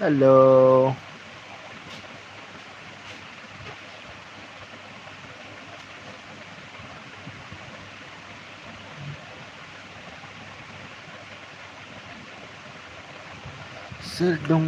ฮัลโหลSedang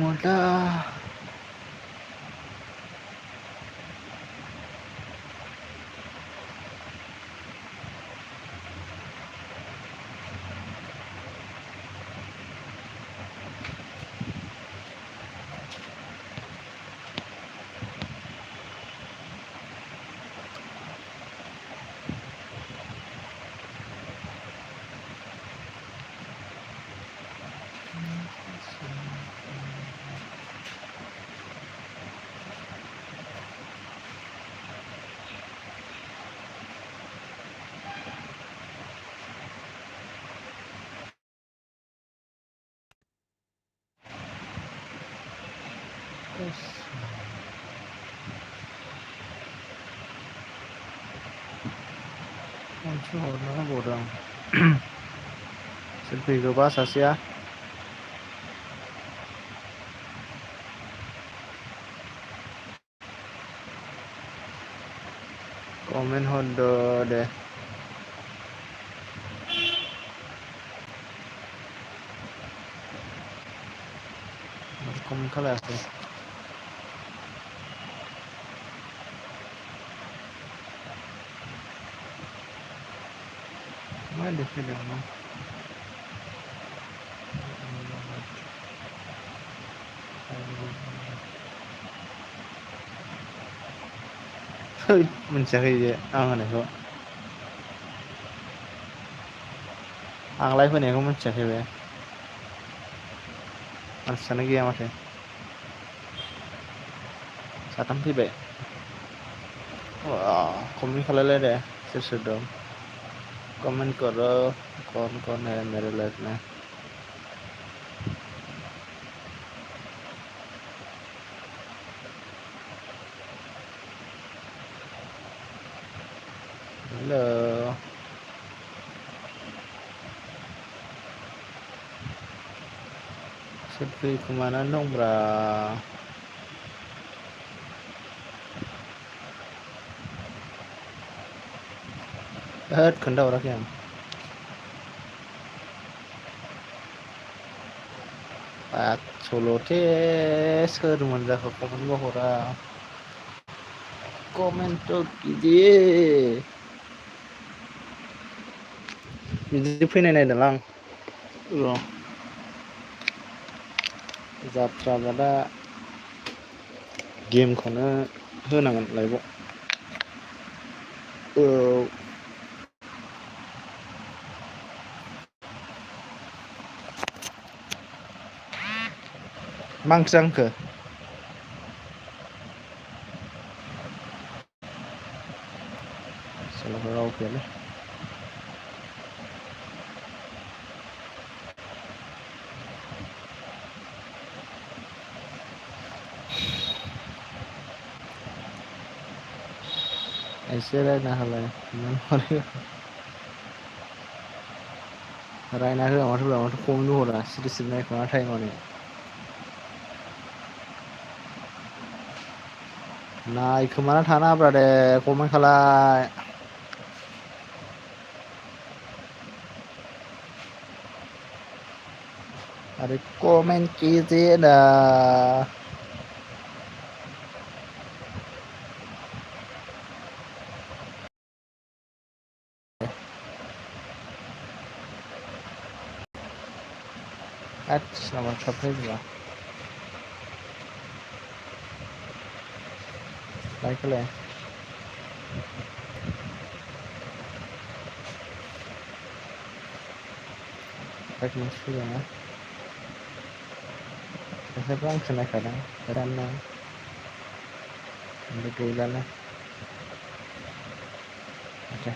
Mana bodoh. Selfie ke bahasa Asia. Komen hondo deh. Komen kelas deh. Mana film no? Mencari dia angan itu. Anglai pun aku mencari be. Sana gaya macam. Satam sih be. Wah, komen kalau deh. Sesudah. Komen karo कौन है मेरे life में hello Selfie kemana dong bra kenda orang yang solo tes ke rumah dah komen bahora komen tuh gede jadi fैनाय नायदोंलां र' जात्राबा दा गेमखौनो होनांगोन लाइभआव मा ओंख्रि जांखो सोलाबा राव गैयालै एसे रायना होलाय रायना होआ माथो कमेन्ट हरा सिरि सिरि नायखोमा टाइमानो नायखोमाना थाना ब्रा दे कमेन्ट खालाय अरे कमेंट कीजिए ना अच्छा मतलब भेजवा लाइक ले लाइक मुश्किल है ना ऐसे बंग से नहीं करना करना गैला ना अच्छा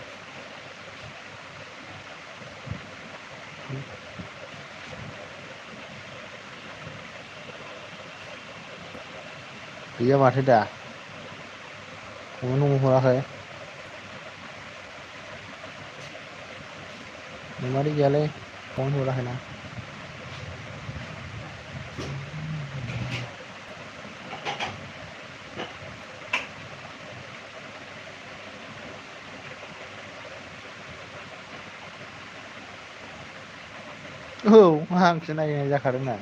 iya माथो दा कमेन्ट हराखै नोंमादै गैयालै कमेन्ट हराखैना औ आंसो नायनाय जाखादोंना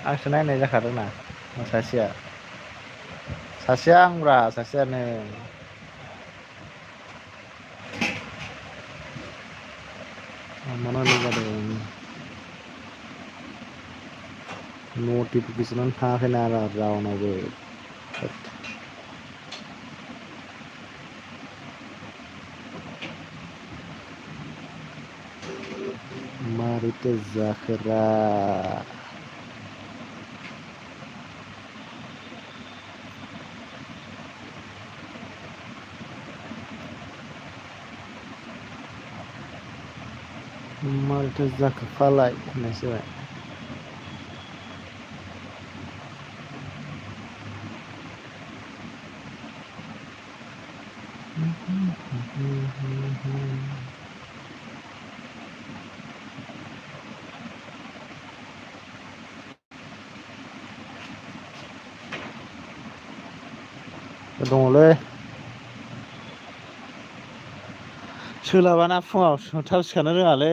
आंसो नायनाय जाखादोंना सासेया सासेया आंब्रा सासेयानो मानो जादों नटिफिकेसनानो थाङाखैना रावनावबो मारैथो जाखोरा मारैथो जाखो फालाय होननायसो जाबाय दङलै सोलाबाना फुङाव थाब सिखारनो रोङालै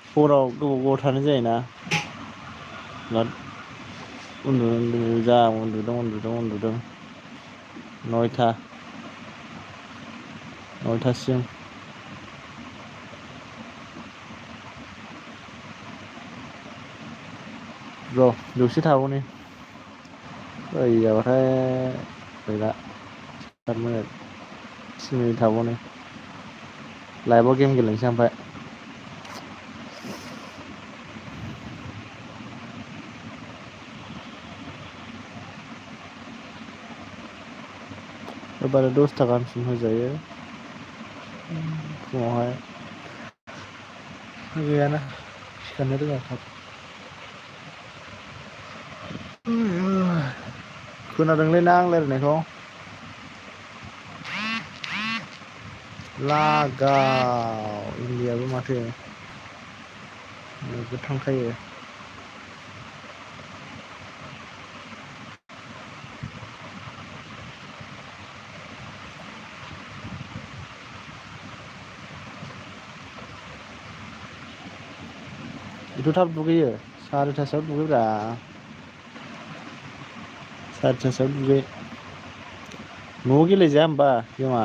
हराव गोबाव गोबाव थानाय जायोना बिराद उन्दुदों जा उन्दुदों नयथासिम र' दसे थाबावनि ओइ जाबाथाय गैला 7 मिनिट 10 मिनिट थाबावनि लाइभआव गेम गेलेनोसै ओमफ्राय एबारो 10 गाहामसिम होजायो फुङावहाय गैयाना सिखारनो रोङा थाब खोनादोंलै ना आं रायलायनायखौ लागाव इन्डियाबो माथो नोगोद थांखायो बेथ' थाब दुगैयो 4:30 आव दुगैब्रा 4:30 आव दुगै न'आव गेलेजाया होमबा गेमा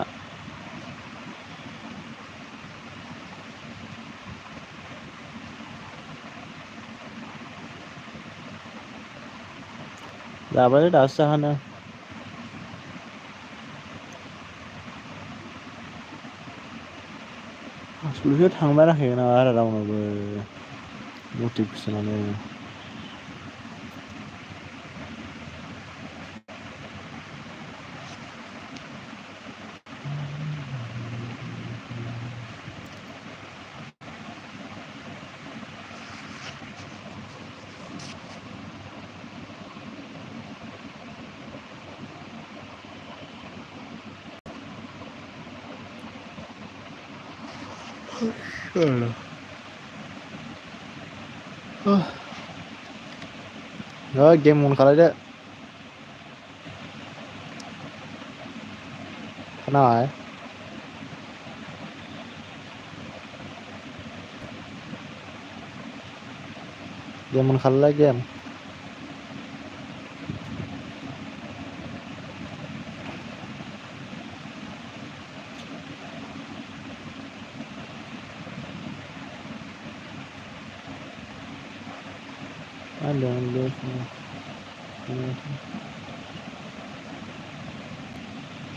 जाबाय दासो जाखांदों सल'सो थांमाराखै नामा आरो रावनावबो नटिफिकेसनानो गेम अन खालायदो खोनाबाय गेम अन खालायलाय गेम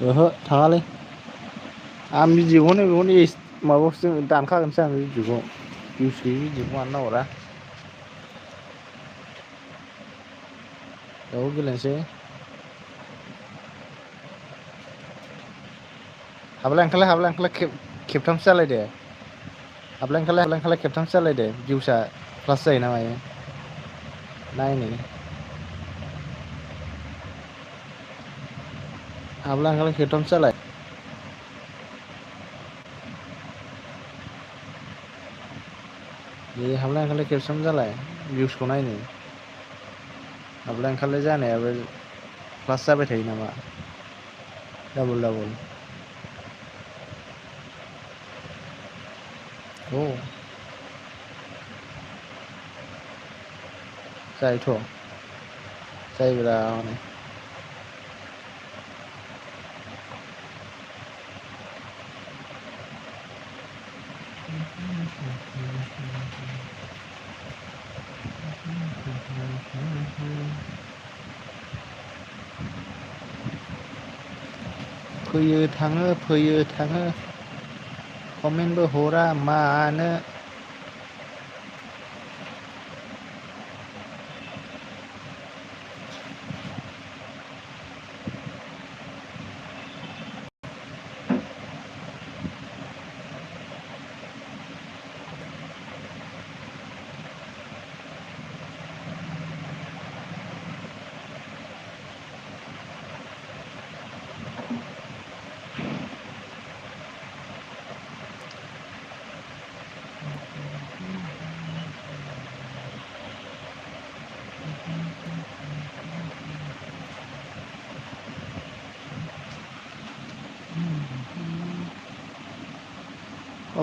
ओहो थाङालै आं भिडिअखौनो बेखौनो माबायावसो दानखागोनसो आं भिडिअखौ भिउस गैयि भिडिअखौ मानो नाहरा औ गेलेनोसै हाबलाय ओंखारलाय खेबथामसो जालायदो हाबलाय ओंखारलाय खेबथामसो जालायदो भिउसआ प्लास जायो ना मायो नायनि हाबलाय ओंखारलाय खेबथामसो जालाय दे हाबलाय ओंखारलाय खेबथाम जालाय भिउसखौ नायनो हाबलाय ओंखारलाय जानायाबो प्लास जाबाय थायो नामा डाबल औ जायोथ' जायोब्रा हनै फैयो थाङो कमेन्टबो हरा मानो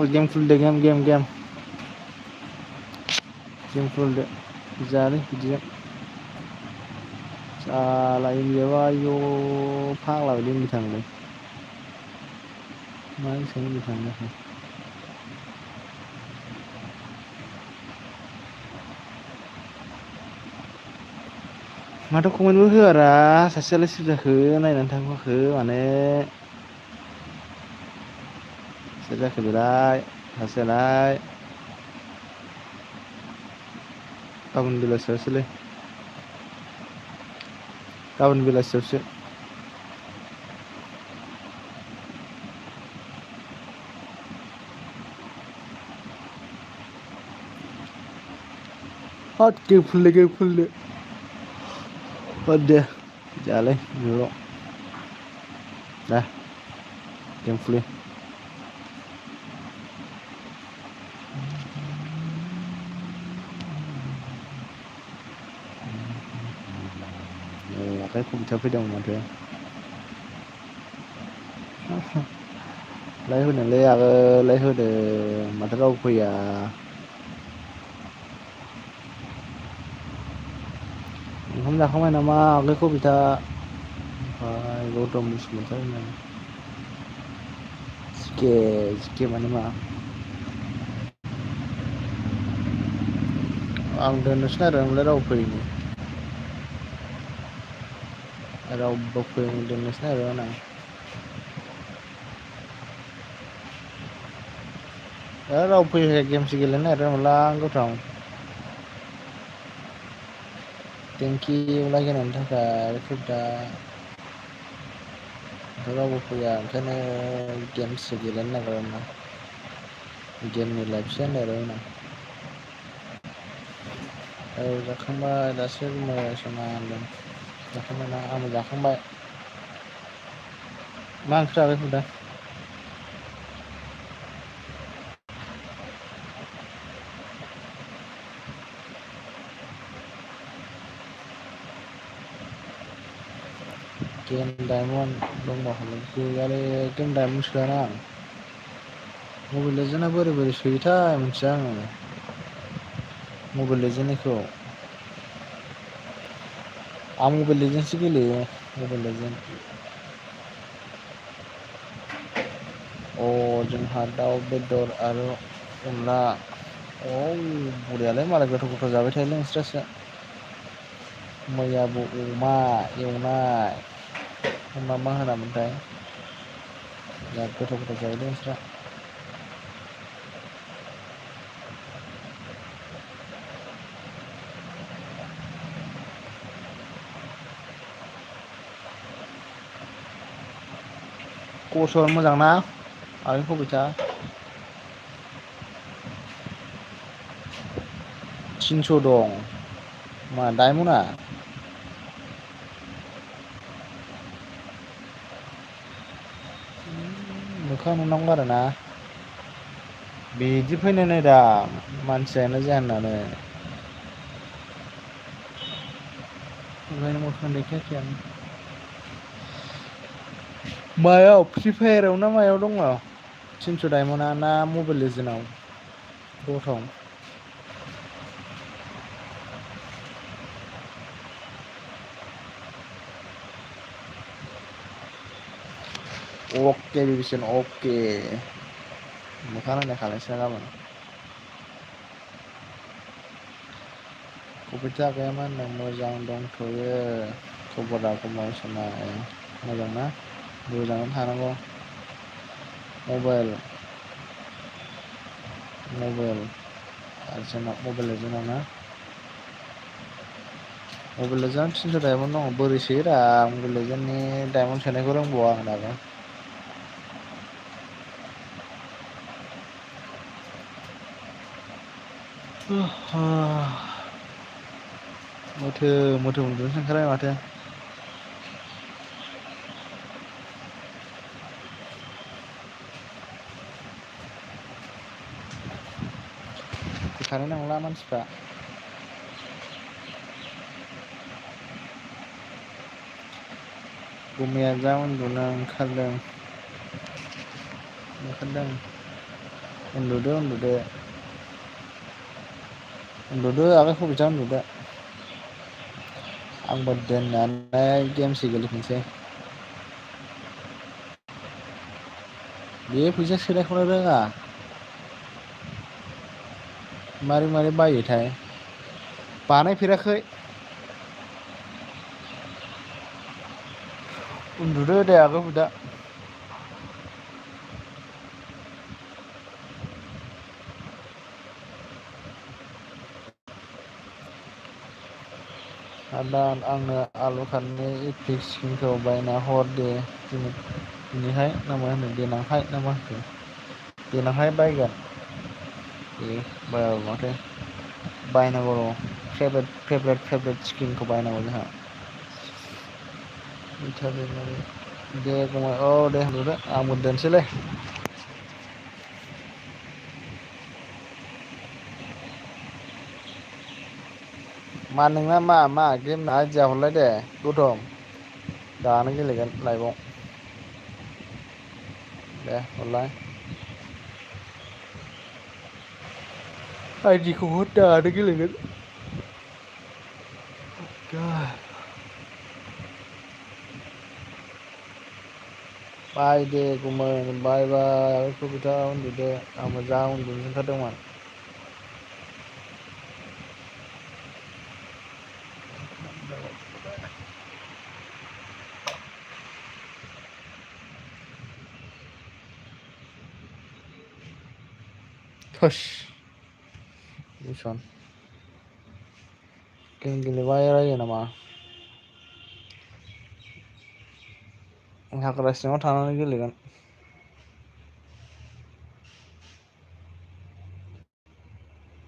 गेम खुलिदो गेम खुलिदो जायालै बिदिजों साला एमबियाबो आयौ फाग्ला बायदि एमबि थाङोलै मा एसे एमबि थाङो जाखो माथो कमेन्टबो होआरा सासेयालाय सोर जाखो नायनानै थांफाखो माने सोर जाखो बेलाय सासेयालाय गाबोन बेलासियावसोलै गाबोन बेलासियावसो हत गेम खुलिदो हत दे जायालै बेल' दा गेम खुलि आखाइ कम्पिउटार फैदोंमोन माथो लाइक होदोंलै आगोल होदों माथो रावबो फैया ओंखाम जाखांबाय नामा आगै कबिथा ओमफ्राय गौतम बसुमतारी जिके माने मा आं दोननोसो नागिरदोंमोनलै रावबो फैयैनि रावबो फैयैनि दोननोसो नागिरदोंमोन आं रावबो फैयिखाय गेमसो गेलेनो नागिरदोंमोनलां गौतम टेंकिउ लाइक होनायनि थाखाय कबिथा रावबो फैया ओंखायनो गेमसो गेलेनो नागिरदोंमोन आं गेमनि लाइफसो होननो नागिरदोंमोन आं औ जाखांबाय दासो सना होनदों जाखांबायना आंबो जाखांबाय मा ओंख्रि जाखो कबिथा गेम डायमन्ड दंबा हरलाय गैयालै गेम डायमन्ड सोआना आं मबाइल लेजेन्डआ बोरै सोयोथाय मिथिया आङो मबाइल लेजेन्डनिखौ आं मबाइल लेजेन्डसो गेलेयो मबाइल लेजेन्ड अ जोंहा दाउ बेदर आरो अनला औ बरियालै मालाय गोथाव जाबाय थायोलै नोंस्रासो मैयाबो अमा एवनाय मा होनामोनथाय बिराद गोथाव जायोलै नोंस्रा खबर सबर मोजां ना आगै कबिथा 300 दं मा डायमन्डआ मोखां नुनांगौ आरोना बिदि फैनो नायदा मानसियानो जाया होननानै ओंखायनो मोखां देखायाखै आं मायाव फ्रि फायाराव ना मायाव दङ 300 डायमन्डआ ना मबाइल लेजेन्डआव गौतम अके बिभीषण अके मोखां नायना खालायसैना गाबोन कबिथा आगैया मा होनदों मोजां दंथ'यो खबरा समाय मोजां ना मोजाङै थानांगौ मबाइल आर्जेनाव मबाइल लेजेन्डआव ना मबाइल लेजेन्डआव 300 डायमन्ड दङ बोरै सोयोरा मबाइल लेजेन्डनि डायमन्ड सोनायखौ रोंबावा आं दाबो मोथो उन्दुनोसो ओंखारबाय माथो सिखारनो नंला मानसिफ्रा गुमैया जा उन्दुनो ओंखारदों उन्दुदो आगै कबिथा उन्दुदो आंबो दोननानै गेमसो गेलेफिनसै बे फैसा सोनायखौनो रोङा मारै बायोथाय बानायफेराखै उन्दुदो दे आगै कबिथा आदा आंनो आलु खारनै इपिक स्किनखौ बायना हर दे दिनैहाय ना मा होनो देनांहाय ना मा होनखो देनांहाय बायगोन ए बायाबा माथो बायनांगौ र' फेभरेट स्किनखौ बायनांगौ जोंहा दे गुमै औ दे उन्दुदो आंबो दोनसैलै मा नोंना मा गेम आइदिया हरलाय दे गौतम दानो गेलेगोन लाइभआव दे हरलाय आइदिखौ हर दानो गेलेगोन बाय दे गुमै बाय कबिथा उन्दुदो आंबो जा उन्दुनो ओंखारदोंमोन थोस मिसन गेम गेलेबाय रायो नामा हाग्रा सिङाव थानानै गेलेगोन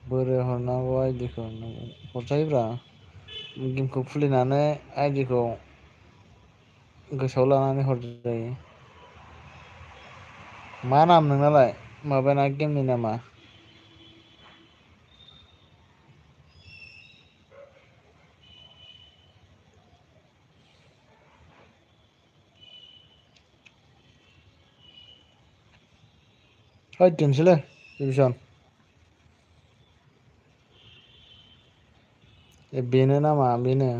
बोरो हरनांगौ आइदिखौ हरजायोब्रा गेमखौ खुलिनानै आइदिखौ गोसोआव लानानै हरजायो मा नाम नोंनालाय माबाना गेमनि नामा हैद दोनसैलै बिभीषण बेनो नामा बेनो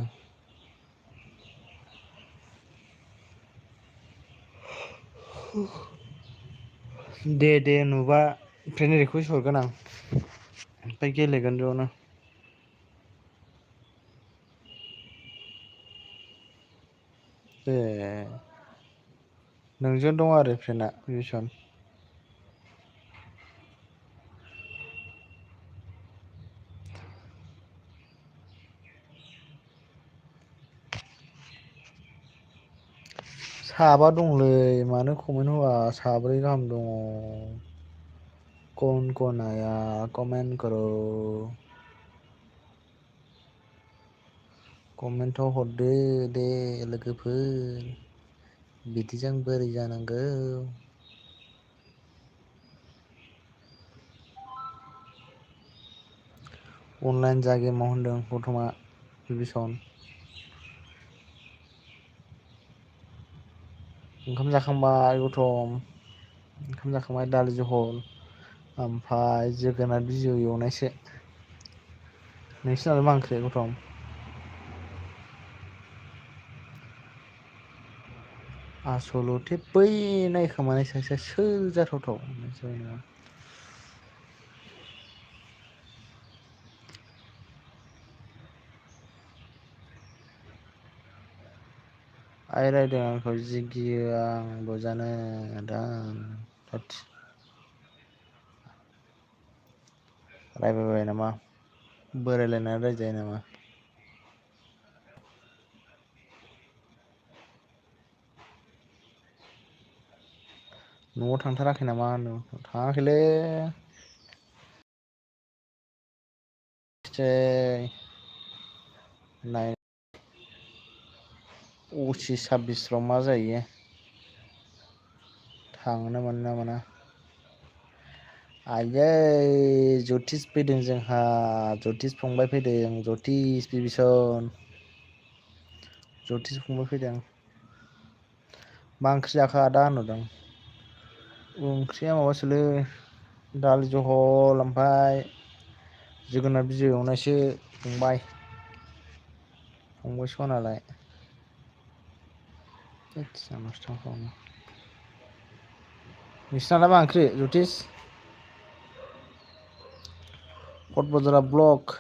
दे नुबा फ्रेन्ड रिकुइस्ट हरगोन आं ओमफ्राय गेलेगोन ज'नो ए नोंजों दं आरो फ्रेन्डआ बिभीषण साबा दंलै मानो कमेन्ट होआ साब्रै गाहाम दङ कौन आया कमेन्ट करो कमेन्टआव हरदो दे लोगोफोर बिदिजों बोरै जानांगौ अनलाइन जा गेमाव होनदों गौतमा बिभीषण ओंखाम जाखांबाय गौतम ओंखाम जाखांबाय दालि जहल ओमफ्राय जोगोनार बिजौ एवनायसो नोंसिनालाय मा ओंख्रि गौतम आसलथे बै नायखोमानाय सासेया सोर जाथावथाव जेनेबा आइ रायदों आंखौ जि गियो आं बुजानो दा थोदस रायबायबाय नामा बोरायलायनानै रायजायो नामा न'आव थांथाराखै नामा होनदों थाङाखैलै सै नाय पसिस साब्बिसफ्राव मा जायो थांनो मोनो ना मोना आइयै जतिस फैदों जोंहा जतिस फंबाय फैदों जतिस बिभीषन जतिस फंबाय फैदों मा ओंख्रि जाखो आदा होनहरदों ओंख्रिया माबासोलै दालि जहल ओमफाय जोगोनार बिजौ एवनायसो फंबाय फंबाय सनालाय थोदस आंनावसो थांफ्लाङो नोंसिनालाय मा ओंख्रि जतिस कट बजरा ब्लक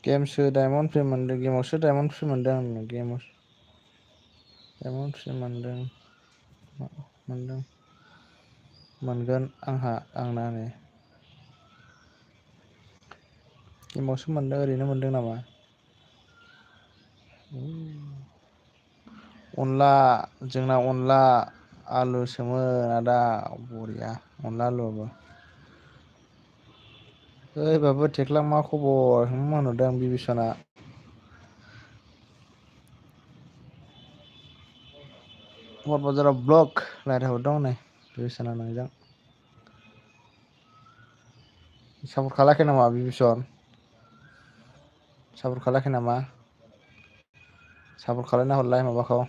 गेमसो डायमन्ड फ्रि मोनदों गेमावसो डायमन्ड फ्रि मोनदों आं गेमाव डायमन्ड फ्रि मोनदों मोनदों मोनगोन आंना नै गेमावसो मोनदों ओरैनो मोनदों नामा अनला जोंना अनला आलुसोमोन आदा बरिया अनला आलुबो ओइ बाबु थेख्ला मा खबर होनहरदों बिभीसना कट बाजाराव ब्लक रायज्लायहरदों हनै बिभीसना नोंजों सापर्ट खालायाखै नामा बिभीसन सापर्ट खालायाखै नामा सापर्ट खालायना हरलाय माबाखौ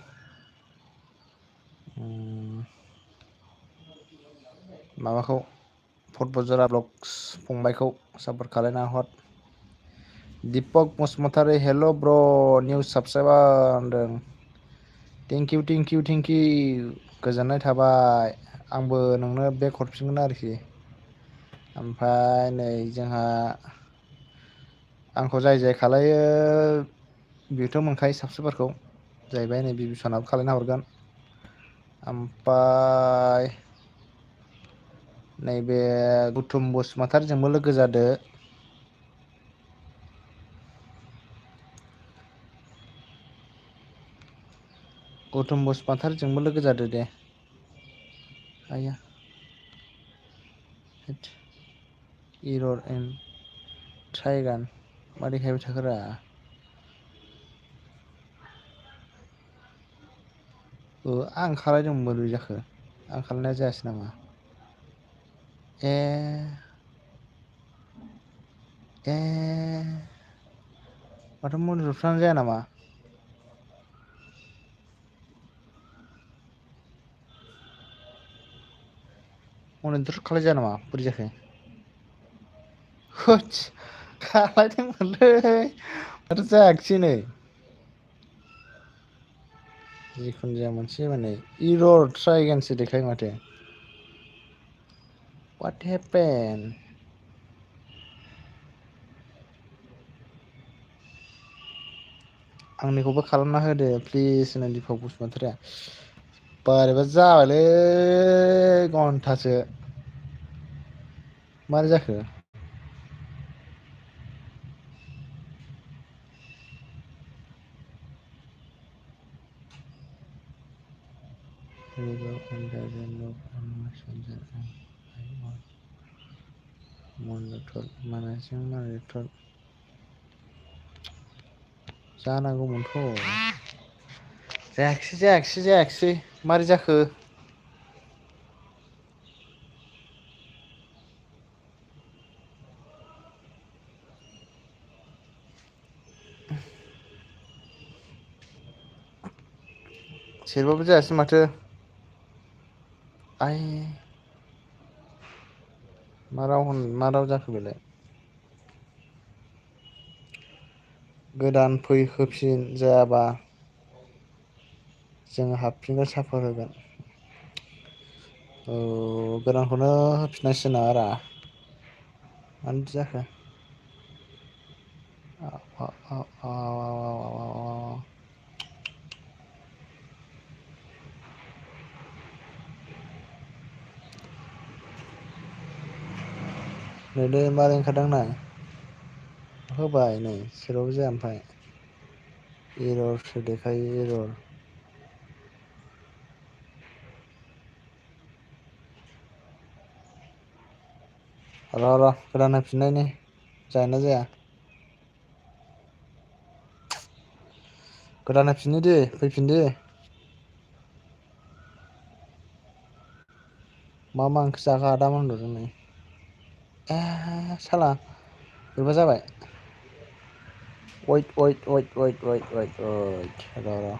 माबाखौ फट बजरा ब्लक्स फंबायखौ सापर्ट खालायना हर दिपक बसुमतारी हेल' ब्र' निउ साबसक्राइबार होनदों थेंकिउ थेंकिउ थेंकिउ गोजोननाय थाबाय आंबो नोंनो बेक हरफिनगोन आरोखि ओमफ्राय नै जोंहा आंखौ जाय जाय खालायो बेथ' मोनखायो साबसक्राइबारखौ जाहैबाय नै बिभीसनाबो खालायना हरगोन ओमफ्राय नैबे गुथुम बसुमतारिजोंबो लोगो जादो गौथुम बसुमतारिजोंबो लोगो जादो दे आया इरर इन ट्राइगान मा देखायबाय थाखोरा आं खालायदोंमोन बोरै जाखो आं खालायनाया जायासै नामा ए ए माथो मनिटरफ्रानो जाया नामा मनिटर खालाय जाया नामा बोरै जाखो होदस खालायदोंमोनलै माथो जायाखिसै नै जिखुनु जाया मोनसे माने इरर ट्राइ एगेनसो देखायो माथो व्हाट हेपेन आंनिखौबो खालामना होदो प्लिज होनो दिपक बसुमतारिया बोरैबा जाबायलै घन्टासो मारै जाखो मनिटर मानायजों मनिटर जानांगौमोनथ' जायाखिसै जायाखिसै जायाखिसै मारै जाखो सेरबाबो जायासै माथो आइ मा राव जाखो बेलाय? गोदान फै होफिन जायाबा जों हाबफिनगोन साफर होगोन। औ गोदानखौनो होफिननांसिगोन नामारा मानो इदि जाखो? नैलै मारै ओंखारदों नाय होबाय नै जेरावबो जाया ओमफ्राय एर'रसो देखायो एर'र। र' गोदान होफिननायनि जायोना जाया। गोदान होफिननि दे फैफिन दे। मा मा ओंख्रि जाखो आदामोन होनहरदों नै। ए साला बोरैबा जाबाय। अइट र' र'।